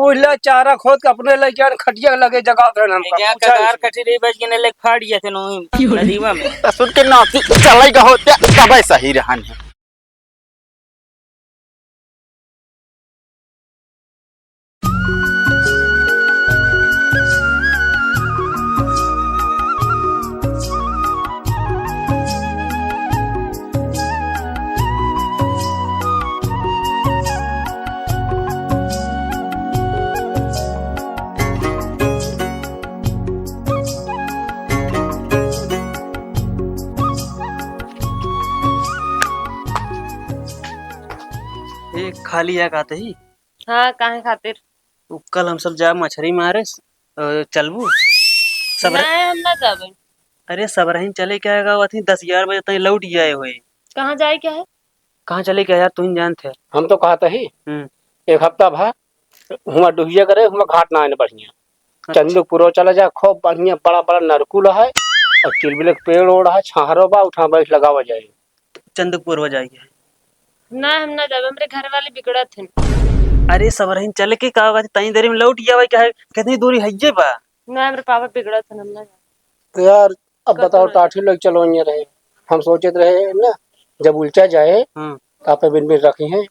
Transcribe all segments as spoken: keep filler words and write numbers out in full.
उइला चारा खोद के अपने लइके आन खटिया लगे जगावत रहन हमका। क्या पूछा कगार नहीं। कटी रही बच के ने लेके फाड़ गया थे नोही नदीवा में। तो सुन के नाती चले गए होते तबे सही रहन है। एक खाली या कहते ही। हाँ, काहे खातिर? उ कल हम सब जा मछरी मारे, अ, चलबू? सब रह- नहीं, हम ना जाबे। अरे, सब रहीन चले क्या है, अथी दस ग्यारह बजे तक लौट गए होए। कहाँ जाए क्या है? कहाँ चले क्या यार, तू ही जानते है। हम तो कहते ही, हम्म। एक हफ्ता भा हुआ डुहिया करे, हुआ घाट ना आने बढ़िया। अच्छा। चंदुपुरो चला जा, खूब बढ़िया बड़ा बड़ा नरकुल है और किलबिल के पेड़ ओड़ है, छाहरो बा, उठा बैठ लगावा जाए। चंदुपुरवा जाए के है। ना, हम ना जाबे, हमरे घर वाले बिगड़त हन। अरे, सब रहीन चल के का बात, तनी देरी में लौट गया भाई, क्या है, कितनी दूरी है ये बा? ना, हमरे पापा बिगड़त हन, हम ना जाबे। यार, अब कतौ बताओ, ना। टाठी लोग चलो ये रहे, हम सोचत रहे ना, जब उलचा जाए, हाँ। तो आपे बिन बिन रखी हैं।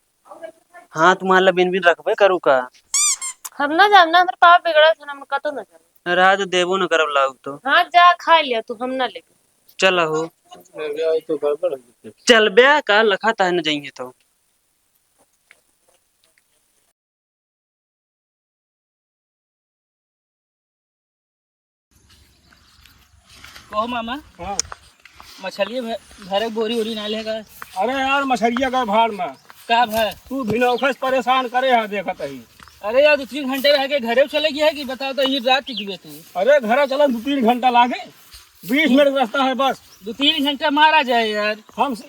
हाँ, तुम्हारा बिन बिन रखबे करू का? हम ना जाब ना, हमरे पापा बिगड़त हन, हम कतौ ना जाब। राज देबो न करब लाऊ तो। हाँ, जा खा लिया तू, हम ना लेके। चल हो। तो गड़बड़ हो गई। चल बे का लखा ताहे न जाइए तो। कहो मामा। हाँ। मछलिए भ-, भरे बोरी ओरी ना लेगा। अरे यार, मछरिया का भाड़ में। का भाई? तू भी नौखस परेशान करे है, देखत ही। अरे यार, दो तीन घंटे रह के घरे चले गया है कि बताओ तो, ये रात की गिवे तू। अरे घरे चला, दो तीन घंटा लागे, बीस मिनट रास्ता है बस। दो तीन घंटा मारा जाए यार। हम स-,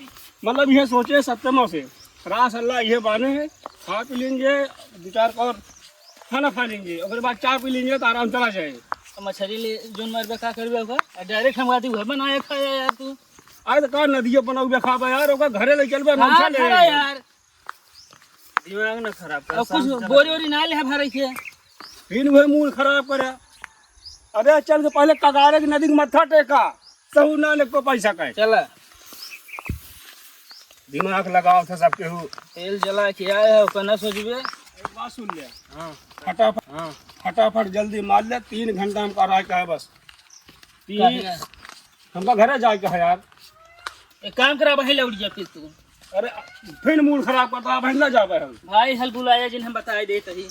मतलब ये सोचे सत्यमो से, रास अल्लाह ये बाने है, खा पी लेंगे, दो चार और खाना खा लेंगे, ओकरे बाद चाय पी लेंगे तो आराम चला जाए। तो मछली ले जोन मरबे का करबे ओकर? आ direct हम गाती हुए बनाए खाए यार तू। आज तो का नदिया बनाऊ बे खाबे यार, ओकर घरे ले चलबे, हाँ, नमसा ले खा लेंगे। यार। दिमाग ना खराब कर, अब कुछ शांत चला बोरी जाए। ओरी ना ले भरे के। फिर वह मूड खराब करे। अरे चल के पहले कगारे की नदी के मत्था टेका, सहू ना ले को पैसा का है। चला। दिमाग लगाओ थे सब केहू। तेल जला के आए हो, ओकर ना सोचबे। एक बात सुन ले। हाँ। फटाफट, हाँ। फटाफट जल्दी मार ले, तीन घंटा में कराए का है बस। तीन काहे? हमका घरे जाए का है यार। एक काम करा, वहीं लौट जा फिर तू। अरे, फिर मूड खराब करता, अब हम ना जाबे हम। भाई हल बुलाया जिन हम बताए देत ही।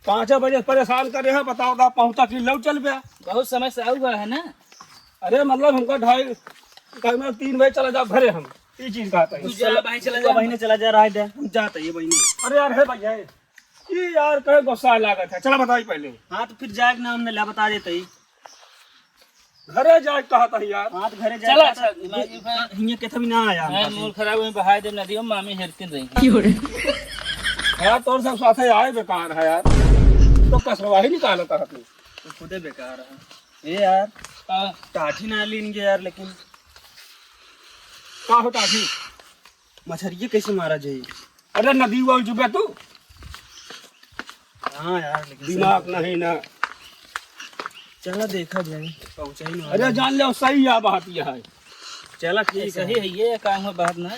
पाँच बजे परेशान करे हैं, बताओ दा पहुँचा कि लौट चल बे। बहुत समय से आऊ बा है ना। अरे मतलब हमका ढाई, कल में तीन बजे चला जाब घरे हम। ई चीज कहता है। तू जा भाई, चला जा। बहिने चला जा, रहा दे, हम जाते ही बहिने। अरे यार, हे भैया, ई यार कहे गुस्सा लागत है, चला बताई पहले। हाँ तो फिर जाए ना, हमने ला बता देते ही। घरे जाए कहत है यार। हाँ, तो घरे जाए चला, कहत है। अच्छा, दिमाग में हियाँ के थमी ना आया हाँ, हमका। मूड खराब हुई, बहाय दे नदी में, मामी हेरतिन रही। क्यों रे? यार, तोर सब साथे आए बेकार है यार। तो कसरवा ही निकालत है तू। तू खुदे बेकार है। ए यार, का? टाठी ना लीन के यार, लेकिन का हो टाठी? मछरिये कैसे मारा जाई? अरे नदी उबल चुका तू। हाँ यार, लेकिन दिमाग सही नहीं ना। चला देखा जाए, पहुँचा ही ना अरे वाला। जान ले, सही या बात यह है। चला ठीक सही है। है, ये काम है बात ना।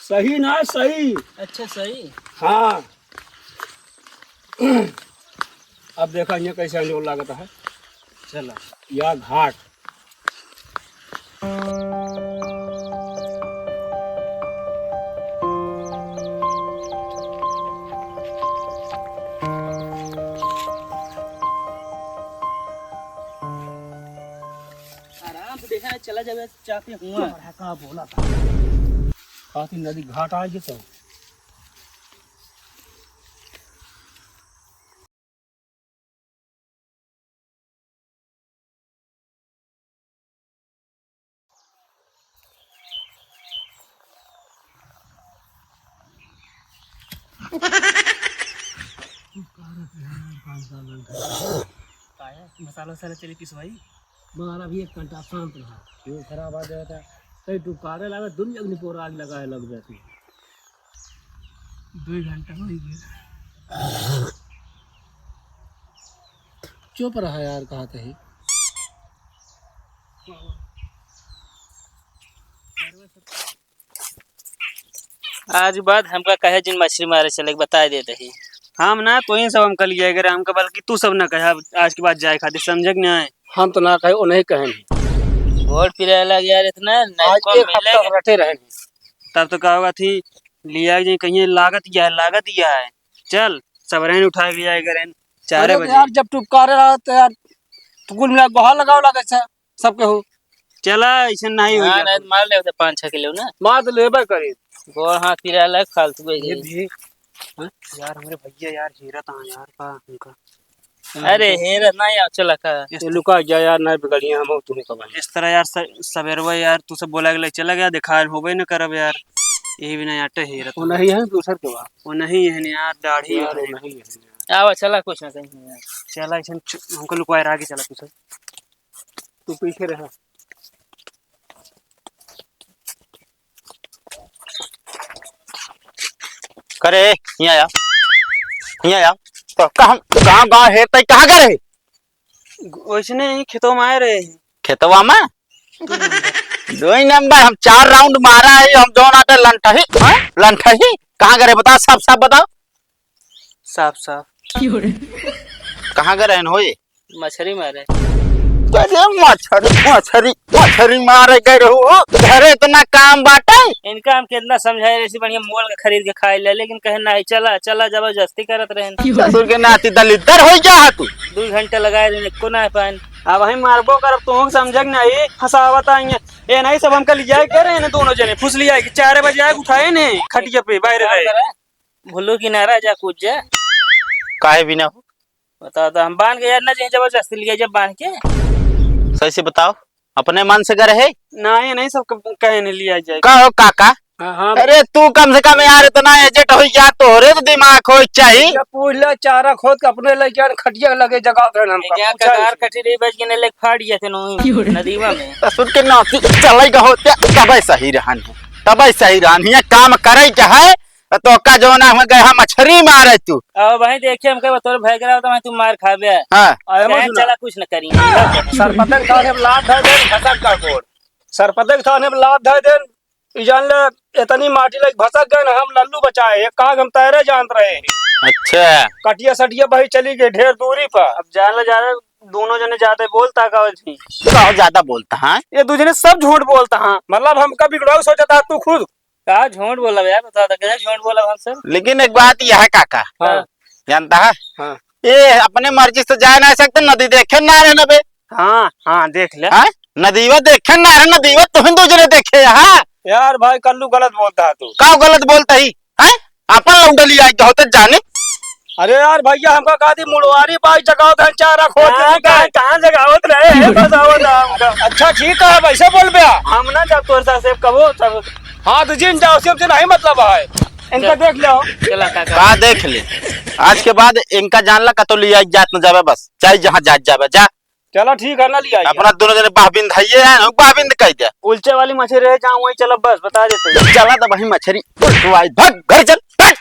सही ना, सही। अच्छा सही। हाँ। अब देखा ये कैसे अंजोर लागत है। चला। या घाट। आराम से देखा, चला जावे, चाहते हुआ। तुम्हारा का बोला था? काफी नदी घाट आ गई तो। काहे? मसाला वसाला चली पिसवाई? मगर अभी एक घंटा शांत रहा। क्यों खराब आ जाता? कहीं तू कारे लगा, दुनिया के निपोर आग लगाए लग जाती। दो घंटा हो ही गया। चुप रहा यार, कहा तही। आज बाद हमका कहे जिन मछरी मारे चले के बताए देत ही। हम ना, तोही सब हमका लिया करे, हमका बल्कि तू सब ना कहे, अब आज के बाद जाए खातिर, समझे कि नहीं? हम तो ना कहे, वो नहीं कहे। गोड़ पिराए लग यार, इतना आज नाइको एक मिले हफ्ता के। रटे रहे। तब तो का होगा थी, लिया जाए कहीं, लागत या है, लागत या है। चल, सब रहन उठा के लिया करें, चार अरे बजे। यार, जब टुपकारे रहा तो यार, तू कुल मिला के बहार लगाओ लागे छे, सब केहू। चला, ऐसे नहीं हाँ, होई। नहीं तो मार ले होते पाँच छः किलो ना। मार तो लेबे करी। गोड़ हाथ पिराए लग, फालतू है ये ये। भी। हाँ? यार, हमरे भैया यार, हेरत हाँ यार, का उनका। अरे, हेरत ना यार, चला का। ये लुका गया यार, ना बिगड़िया हम, तू का भाई। इस तरह यार, स-, सबेरवा यार, तू सब बोला के ले चला गया, देखा होबे न करब यार। यही बिना आटे हेरत वो हाँ। नहीं है, दूसर के बा। वो नहीं है यार, दाढ़ी यार, है। वो नहीं है यार। आवा, चला, कुछ ना कहीं यार। चला, ऐसे च-, हमको लुकवाए रहा के चला तू सब। तू पीछे रहा। करे, यहाँ आ, यहाँ आ। तो कहाँ, कहाँ गाँव है, तै कहाँ गए रहे? वैसने ही खेतवा में आए रहे हैं। खेतवा में? दो ही नंबर, हम चार राउंड मारा है, हम जौन आटे लंठही, हाँ? लंठही, कहाँ गए रहे? बताओ, साफ साफ बताओ। साफ साफ। कहाँ गए रहे हो ये? मछरी मारे। अरे मछरी, मछरी, मछरी मारे गए रहो हो? घरे इतना काम बाटे? इनका हम कितना समझाए, ऐसी बढ़िया मोल के खरीद के खाए ले, लेकिन कहे नहीं, चला, चला, जबरदस्ती करत रहे। ससुर के नाती दलिद्दर हो गया है तू। दो घंटे लगाए रहे, एको ना पान। अब हम मारबो करब, तू समझे कि नहीं? फंसावत आई है। ये नहीं सब हमका लिया के रहे हैं दोनों जने, फुस लिया कि चार बजे आए उठाए ने खटिया पे, बाहर रहे। भुल्लू किनारा जा, कूद जा। काहे बिना हो? बता, तो हम बांध के यार ना जाए, जबरदस्ती लिया जब बांध के। सही से बताओ, अपने मन से करे है? नहीं, नहीं, सब क-, कहे नहीं लिया जाए। का हो काका? हाँ, हाँ। अरे तू कम से कम यार इतना एजेट हो गया, तोहरे तो दिमाग हो चाहिए। जब पूछ ले, चारा खोद के अपने लेके आन, खटिया लगे जगा दे हमका, क्या पूछा कगार इससे। कटी रही, बच के नहीं लेके फाड़ गया थे नोही नदीवा में। तो सुन के नाती चले का होते, तबे सही रहन है, तबे सही रहन है, काम करे के है। तो तोका जौन है, हुआ गए हम मछरी मारे तू। अब भाई देखिए, हमके बतौर भय करा तो मैं तू मार खाबे। हाँ। अरे चाहे मजनू। चला कुछ न करी। सरपतक थाने पे लात धर दे, भसक का गोड़। सरपतक थाने पे लात धर दे, ई जान ले, इतनी माटी लग भसक गए ना, हम लल्लू बचाए, एक काग हम तैरे जानत रहे हैं। अच्छा। कटिया सटिया बही चली गई ढेर दूरी पर। अब जान ले, ज्यादा दोनों जने ज्यादा बोलता का थी? का ज्यादा बोलता है? ये दो जने सब झूठ बोलता है। मतलब हमका बिगड़ाऊ सोचता तू खुद। का झूठ बोलब यार, बता दे, कैसे झूठ बोलब हम सब? लेकिन एक बात यह है काका, हाँ। जानता है? हाँ। ये अपने मर्जी से जा नहीं सकते, नदी देखे ना रहे ना बे। हाँ, हाँ, देख ले। हाँ? नदीवा देखे ना रहे, नदीवा तुम दो जने देखे, हाँ? यार भाई, कल्लू गलत बोलता है तू। का गलत बोलता ही? हैं? अपन लौंडा लिया के होते जाने। अरे यार भैया, हमका कहा थी मुड़वारी बाई जगावत है, चारा खोद के कहाँ, निकाल। कहाँ, कहाँ जगावत रहे हैं? बताओ ना हमका। अच्छा ठीक है, वैसे बोल बे। हम ना जब तोर साथ से कबो तब। हाँ तो जिन जाओ, सिर्फ जिन नहीं मतलब है। इनका चल। देख लो। चला काका। का देख ले? आज के बाद इनका जान ला, कतो लिया जात न जावे, बस चाहे जहाँ जात जावे, जा। चला ठीक है ना, लिया अपना दोनों जने बाहबिंद है, ये है ना, बाहबिंद कह दे। उलचे वाली मछली रहे जहाँ, वहीं चला, बस बता देते हैं। चला तो वही मछली उलटवाई, भाग घर चल, भाग।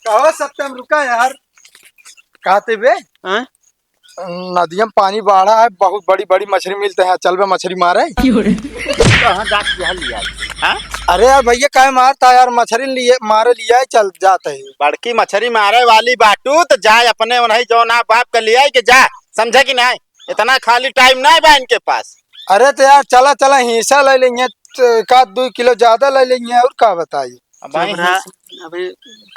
कहो सत्यम, रुका यार। कहते बे? हाँ? नदिया में पानी बाढ़ा है, बहुत बड़ी बड़ी मछली मिलते हैं, चल बे मछली मारे। क्यों रे? कहाँ जाके यहाँ लिया? हाँ? अरे यार भैया, काहे मारता यार, मछली लिए, मारे लिया है, चल जाते हैं। बड़की मछली मारे वाली बाटू तो जाए अपने उन्हीं जौन आप बाप के लिया के जा, समझे कि नहीं? इतना खाली टाइम नहीं बा इनके पास। अरे तो यार चला चला हिस्सा ले लेंगे, तो एक आध दो किलो ज्यादा ले लेंगे, और का बताई। अब भाई चुप रहा। अबे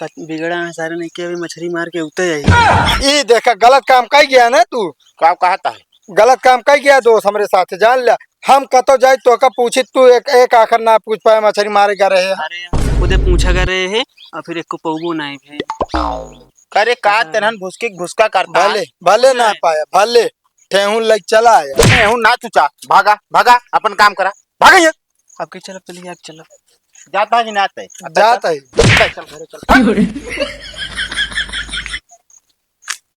कत-, बिगड़ा है सारे नहीं के, अभी मछली मार के उते आई। ई देखा, गलत काम कई गया ना तू। का कहता है? गलत काम कई गया दोस्त, हमरे साथ जान लिया। हम कतो जाई तो का पूछी, तू एक, एक आखर ना पूछ पाए, मछली मारे का रहे। अरे यार, खुदे पूछा कर रहे हैं और फिर एक को पौबो नहीं भे। करे का तेरहन भुसकी भुसका करता है। भले, भले ना पाया, भले ठेहुन लग चला आया। ठेहुन ना चुचा, भागा, भागा, अपन काम करा, भागा ये। अब के चलो, पहले आप चलो। जाता है कि ना आते? जाता है। चल, चल, घरे चल।